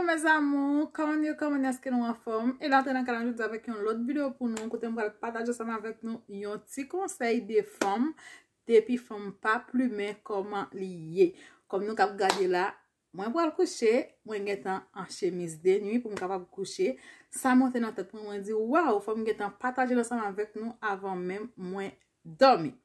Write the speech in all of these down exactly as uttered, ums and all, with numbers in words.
Mes amours, kòman nou ye, kòman èske nou anfòm? E la, antre nan kanal jodi avèk yon lòt videyo pou nou, kote m pral pataje ansanm avèk nou yon ti konsèy de fanm, depi fanm pa plimen, kòman li ye. Kòm nou k ap gade la, mwen pral kouche, mwen gentan an chemiz de nwi pou m kapab kouche. Sa monte nan tèt mwen, mwen di, waw, fò m gentan pataje l ansanm avèk nou avan menm mwen dòmi.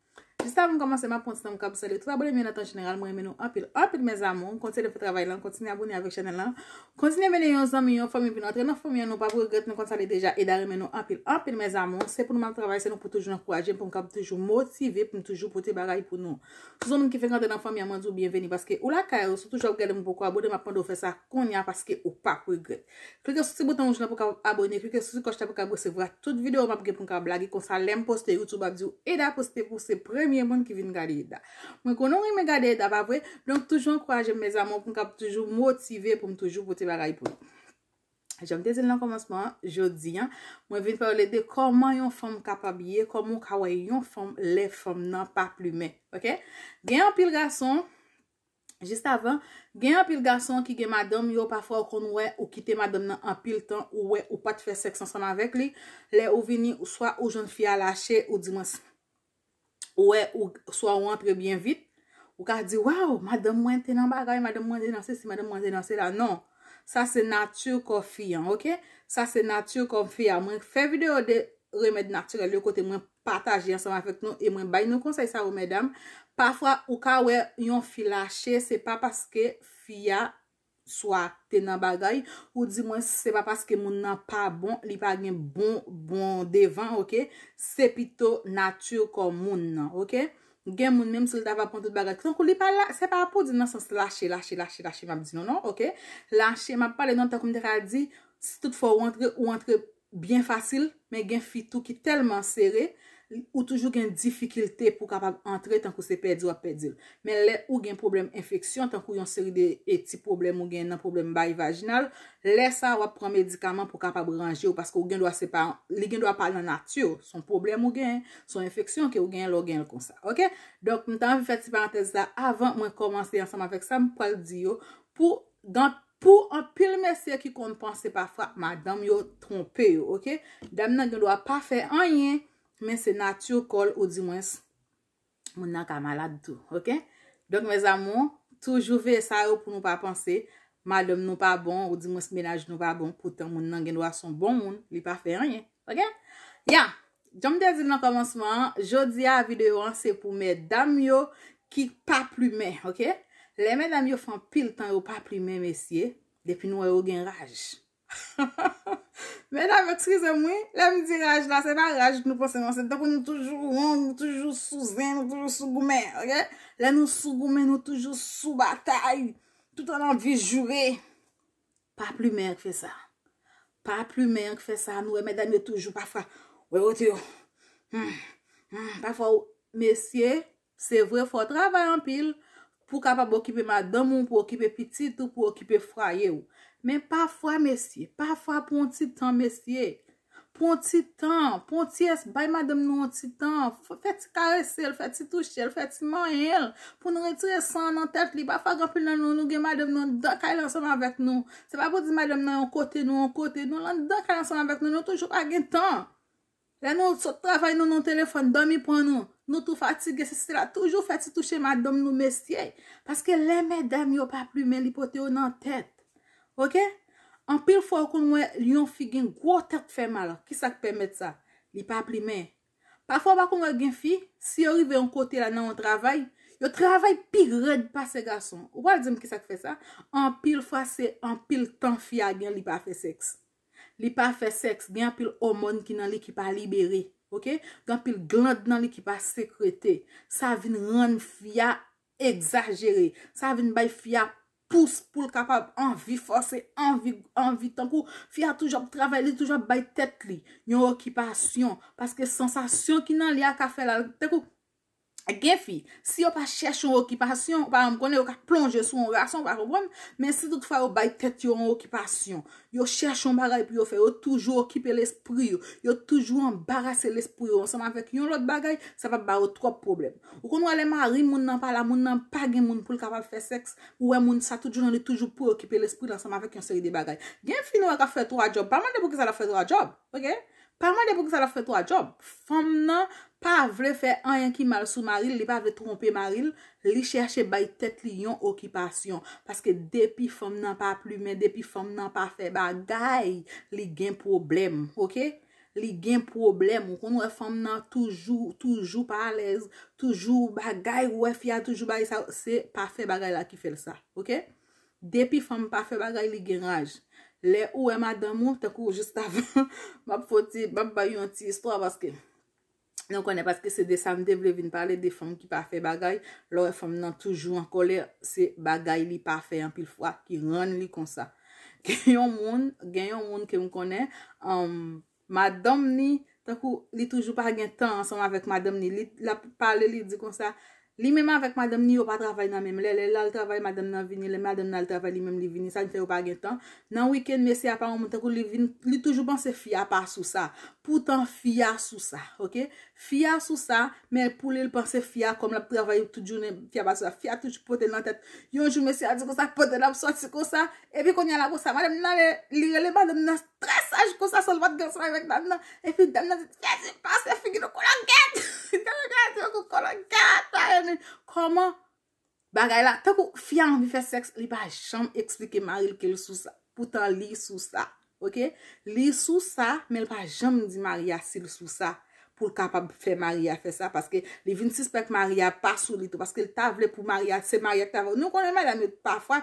Jis avan m kòmanse, m ap pran ti tan pou m kab salye tout abone m yo nan tan jeneral. Mwen renmen nou anpil, anpil, mes amours. Kontinye fè travay lan, kontinye abone avèk chanèl lan, kontinye mennen yon zanmi, yon fanmi vin antre nan fanmi an. Nou p ap regrèt, nou konn sa li deja. Eda renmen nou anpil, anpil, mes amours. Se pou nou m ap travay, se nou pou toujou ankouraje m, pou m kab toujou motive, pou m toujou pote bagay pou nou. Si w se yon moun ki fenk antre nan fanmi an, mwen di w byenveni, paske ou lakay ou, si w toujou ap gade m ou poko abone, m ap mande w fè sa kounye a, paske ou p ap regrèt. Klike sou ti bouton wouj lan pou w kab abone, klike sou ti klòch la pou w kab resevwa tout videyo m ap gen pou m kab lage. Konsa, lè m poste, YouTube ap di w, Eda poste pou se premye moun ki vin gade Eda. Mwen konnen w renmen gade Eda, pa vre? Donk, toujou ankouraje m, mes amours, pou m kab toujou motive, pou m toujou pote bagay pou nou. Jan m te di l nan kòmansman an, jodi a, mwen vin pale de kòman yon fanm kapab ye, kòman w ka wè yon fanm lè fanm nan pa plimen, oke? Gen anpil gason, jis avan, gen anpil gason ki gen madanm yo, pafwa ou konn wè ou kite madanm nan anpil tan, ou wè ou pa t fè sèks ansanm avèk li, lè ou vini, swa ou jwenn fi a lache, ou di mwen, ou wè, ou, swa ou antre byen vit, ou ka di, waw, madanm mwen te nan bagay, madanm mwen te nan sesi, madanm mwen te nan sela. Non, sa se nati kò fi an, oke? Sa se nati kò fi a. Mwen fè videyo de remèd natirèl yo kote mwen pataje ansanm avèk nou e mwen bay nou konsèy sa yo, medam. Pafwa, ou ka wè yon fi lache, se pa paske fi a swa te nan bagay, ou di mwen se pa paske moun nan pa bon, li pa gen bon, bon devan, oke? Se pito nati kò moun nan, oke? Gen moun, menm si l ta va pran tout bagay, tankou li pa la, se pa pou di nan sans lache, lache, lache, lache, m ap di nou non, oke? Lache, m ap pale nan tankou m te ka di, si tout fwa ou antre, ou antre byen fasil, men gen fi tou ki tèlman sere, ou toujou gen difikilte pou kapab antre tankou se pèdi w ap pèdi l. Men lè ou gen pwoblèm enfeksyon, tankou yon seri de, e, ti pwoblèm ou gen nan pwoblèm bay vajinal, lè sa w ap pran medikaman pou kapab ranje w, paske ou gen dwa se pa, li gen dwa pa nan nati w, se yon pwoblèm ou gen, se yon enfeksyon ke ou gen lè w gen l konsa, oke? Donk, m ta anvi fè ti parantèz la avan mwen kòmanse ansanm avèk sa m pral di yo, pou, pou anpil mesye ki konn panse pafwa madanm yo twonpe yo, oke? Dam nan gen dwa pa fè anyen, men se nati kò l, ou di mwens, moun nan ka malad tou, oke? Donk, mes amours, toujou veye sa yo pou nou pa panse madanm nou pa bon, ou di mwens mennaj nou pa bon, poutan moun nan gen dwa se yon bon moun, li pa fè anyen, oke? Ya, jan m te di l nan kòmansman an, jodi a videyo an se pou medam yo ki pa plimen, oke? Lè medam yo fè anpil tan yo pa plimen, mesye, depi nou wè yo gen raj. Medam, eskize m wi, lè m di raj la, se pa raj nou panse non, se tankou nou toujou won, nou toujou sou zen, nou toujou sou goumen, oke? Lè nou sou goumen, nou toujou sou batay, tout an anvi joure. Pa plimen an k fè sa. Pa plimen an k fè sa, nou wè medam yo toujou pafwa, wè wote yo. Hmm, hmm, pafwa, mesye, se vre, fò w travay anpil pou w kapab okipe madanm ou, pou w okipe pitit ou, pou w okipe fwaye w. Men pafwa, mesye, pafwa pou yon ti tan, mesye. Pou yon ti tan, pou yon ti es, bay madanm nou yon ti tan. F-, fè ti karese l, fè ti touche l, fè ti manyen l. Pou nou retire san an nan tèt li. Pafwa, gen anpil nan nou, nou gen madanm nou anndan kay la ansanm avèk nou. Se pa pou di madanm nan yon kote, nou yon kote, nou anndan kay la ansanm avèk nou, nou toujou pa gen tan. Lè nou sot travay, nou nan telefòn, dòmi pran nou. Nou tou fatige, sesi sela. Toujou fè ti touche madanm nou, mesye. Paske lè medam yo pa plimen, li pote yo nan tèt. Oke? Anpil fwa, ou konn wè yon fi gen gwo tèt fè mal. Kisa k pèmèt sa? Li pa plimen. Pafwa, ou pa konn wè gen fi, si yo rive yon kote la nan yon travay, yo travay pi rèd pase gason. Ou pral di m kisa k fè sa? Anpil fwa, se anpil tan fi a gen, li pa fè sèks. Li pa fè sèks, gen anpil òmòn ki nan li ki pa libere, oke? Gen anpil glann nan li ki pa sekrete. Sa vin rann fi a egzajere. Sa vin bay fi a pous pou l kapab anvi fòse, anvi, anvi tankou fi a toujou ap travay, li toujou ap bay tèt li yon okipasyon. Paske sansasyon ki nan li a ka fè l al, tankou Gen fi, si yo pa chèche yon okipasyon, pa m konnen yo ka plonje sou yon gason, pa konprann, men si toutfwa yo bay tèt yo yon okipasyon, yo chèche yon bagay pou yo fè, yo toujou okipe lespri yo, yo toujou anbarase lespri yo ansanm avèk yon lòt bagay, sa va ba yo twòp pwoblèm. Ou konn wè lè mari moun nan pa la, moun nan pa gen moun pou l kapab fè sèks, ou wè moun sa tout jounen li toujou preokipe lespri l ansanm avèk yon seri de bagay. Gen fi nou wè k ap fè twa djòb, pa mande poukisa l ap fè twa djòb, oke? Pa mande poukisa l ap fè twa djòb. Fanm nan pa vle fè anyen ki mal sou mari l, li pa vle twonpe mari l, li chèche bay tèt li yon okipasyon. Paske depi fanm nan pa plimen, depi fanm nan pa fè bagay, li gen pwoblèm, oke? Li gen pwoblèm. Ou konn wè fanm nan toujou, toujou pa alèz, toujou bagay, ou wè fi a toujou bagay sa, se pa fè bagay la ki fè l sa, oke? Depi fanm pa fè bagay, li gen raj. Lè ou wè madanm ou, tankou jis avan, m ap fè ti, m ap bay yon ti istwa paske nou konnen, paske se de sa m te vle vin pale, de fanm ki pa fè bagay. Lè w wè fanm nan toujou an kòlè, se bagay li pa fè anpil fwa ki rann li konsa. Gen yon moun, gen yon moun ke m konnen, um, madanm ni, tankou li toujou pa gen tan ansanm avèk madanm ni. Li, l ap pale, li di konsa, li menm avèk madanm ni, yo pa travay nan menm lè. Lè l al travay, madanm nan vini. Lè madanm nan al travay, li menm li vini. Sa fè yo pa gen tan. Nan wikenn, mesye a pa yon moun tankou li vin, li toujou panse fi a pa sou sa. Poutan fi a sou sa, oke? Fi a sou sa, men pou li, l panse fi a, kòm l ap travay tout jounen, fi a pa sou sa. Fi a toujou pote nan tèt. Yon jou, mesye a di konsa, pote l ap sòti konsa. Epi kounye a la konsa, madanm nan, li, li rele madanm nan trè saj konsa, san l pa t gen ansanm avèk dam nan. Epi dam nan di, Jezi, pase figi nou kologèt. Dam nan di, kologèt, pa rele. Kòman bagay la, tankou fi a anvi fè sèks, li pa janm eksplike mari l ke l sou sa. Poutan li sou sa, oke? Li sou sa, men l pa janm di mari a si l sou sa. Pou l kapab fè mari a fè sa, paske li vin sispèk mari a pa sou li tou, paske l ta vle pou mari a, se mari a ki ta vle. Nou konnen madanm yo, pafwa,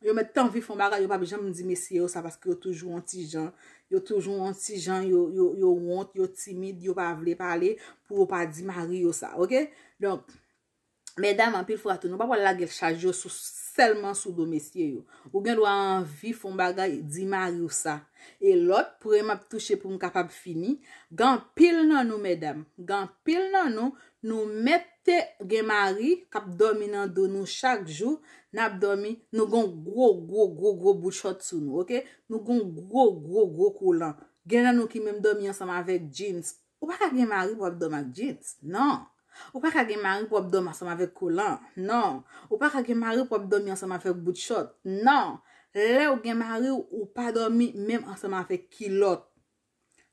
yo mèt t anvi fè yon bagay, yo p ap janm di mesye yo sa, paske yo toujou yon ti jan, yo toujou yon ti jan, yo, yo, yo wont, yo timid, yo pa vle pale, pou yo pa di mari yo sa, oke? Donk, medam, anpil fwa tou, nou pa pral lage chaj yo sou, sèlman sou do mesye yo. Ou gen dwa anvi fè yon bagay, di mari w sa. E lòt pwen m ap touche pou m kapab fini, gen anpil nan nou, medam, gen anpil nan nou, nou mèt te gen mari k ap dòmi nan do nou chak jou, n ap dòmi, nou gon gwo, gwo, gwo, gwo bout chòt sou nou, oke? Nou gon gwo, gwo, gwo kolan. Gen nan nou ki menm dòmi ansanm avèk jeans. Ou pa ka gen mari pou w ap dòmi ak jeans. Non. Ou pa ka gen mari pou w ap dòmi ansanm avèk kolan. Non. Ou pa ka gen mari pou w ap dòmi ansanm avèk bout chòt. Non. Lè w gen mari w, ou pa dòmi menm ansanm avèk kilòt.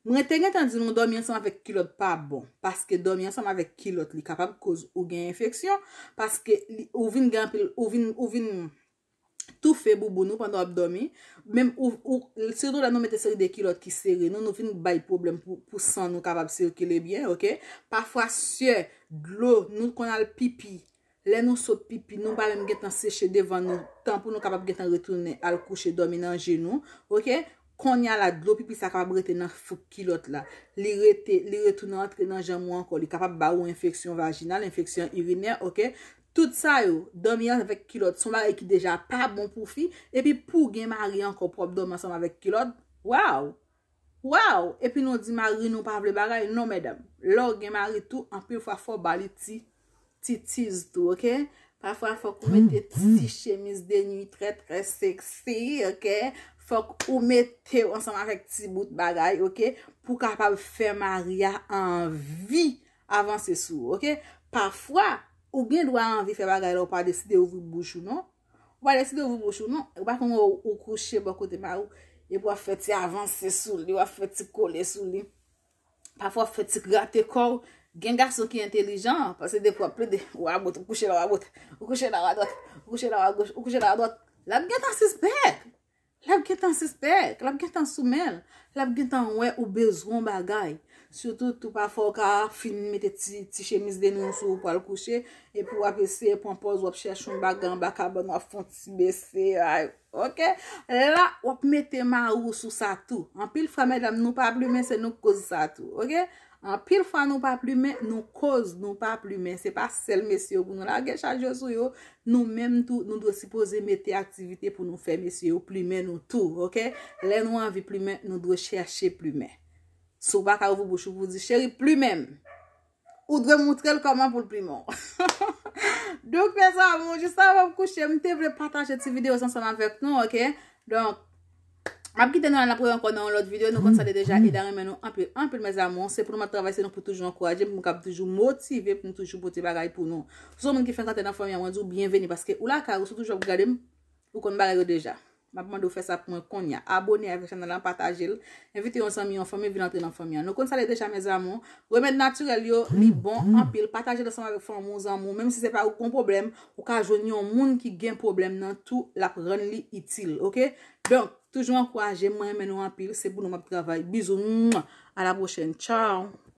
Mwen te gentan di nou dòmi ansanm avèk kilòt pa bon, paske dòmi ansanm avèk kilòt li kapab koz ou gen enfeksyon, paske li, ou vin gen anpil, ou vin, ou vin toufe bouboun ou pandan w ap dòmi. Menm ou, ou, sitou lè nou mete seri de kilòt ki sere nou, nou vin bay pwoblèm pou, pou san nou kapab sikile byen, oke? Pafwa, sè, dlo, nou konn al pipi. Lè nou sot pipi, nou pa menm gentan seche devan nou, tan pou nou kapab gentan retounen al kouche dòmi nan je nou, oke? Kounye a la, dlo pipi sa kapab rete nan fouk kilòt la. Li rete, li retounen antre nan janm ou ankò. Li kapab ba ou enfeksyon vajinal, enfeksyon irinè, oke? Tout sa yo, dòmi avèk kilòt, se yon bagay ki deja pa bon pou fi. Epi pou w gen mari ankò, pou w ap dòmi ansanm avèk kilòt, waw! Waw! Epi nou di mari nou pa vle bagay. Non, medam. Lè w gen mari tou, anpil fwa fò w ba li ti, ti tiz tou, oke? Pafwa fòk ou mete ti chemiz de nwi trè, trè seksi, oke? Fòk ou mete w ansanm avèk ti bout bagay, oke? Pou w kapab fè mari a anvi avanse sou ou, oke? Pafwa, ou gen dwa anvi fè bagay la, ou pa deside ouvri bouch ou, non. Ou pa deside ouvri bouch ou, non. Ou pa konn ou, ou kouche bò kote mari w, epi w ap fè ti avanse sou li, w ap fè ti kole sou li. Pafwa w ap fè ti grate kò w. Gen gason ki entelijan, paske depi w ap plede, ou abòt, ou kouche la, ou abòt, ou kouche la, ou adwat, ou kouche la, ou agoch, ou kouche la, ou adwat. L ap gentan sispèk. L ap gentan sispèk, l ap gentan sou men l, l ap gentan wè ou bezwen yon bagay. Sitou tou pafwa w ka fin mete ti, ti chemiz de nwi w sou ou pral kouche, epi w ap eseye pran pòz, w ap chèche yon bagay anba kabann, w ap fè yon ti bese, ay, oke? La, w ap mete mari w sou sa tou. Anpil fwa, medam, nou pa plimen, se nou k koz sa tou, oke? Anpil fwa nou pa plimen, nou koz nou pa plimen. Se pa sèl mesye yo pou nou lage chaj yo sou yo. Nou menm tou, nou dwe sipoze mete aktivite pou nou fè mesye yo plimen nou tou, oke? Lè nou anvi plimen, nou dwe chèche plimen. Si w pa ka ouvri bouch ou pou w di, cheri, plimen m. ou dwe moutre l kòman pou l plimen w. Donk, mes amours, jis avan m kouche, m te vle pataje ti videyo sa ansanm avèk nou, ok? Donk, m ap kite nou la, n ap wè ankò nan yon lòt videyo. Nou konn sa deja, Eda renmen nou anpil, anpil, mes amours. Se pou nou m ap travay, se nou pou toujou ankouraje m, pou m kab toujou motive, pou m toujou pote bagay pou nou. Si w se yon moun ki fenk antre nan fanmi an, mwen di w byenveni, paske ou lakay ou, si w toujou ap gade m, ou konn bagay yo deja. M ap mande w fè sa pou mwen kounye a. Abone avèk chanèl la, pataje l, envite yon zanmi, yon fanmi vin antre nan fanmi an. Nou konn sa deja, mes amours. Remèd natirèl yo, li bon anpil. Pataje l ansanm avèk fanmi w, zanmi w. Menm si se pa ou ki gen pwoblèm, ou ka jwenn yon moun ki gen pwoblèm nan tou, l ap rann li itil, ok? Donk, toujou ankouraje m, mwen renmen nou anpil. Se pou nou m ap travay. Bizou, mwa. A la pwochèn. Tchaw.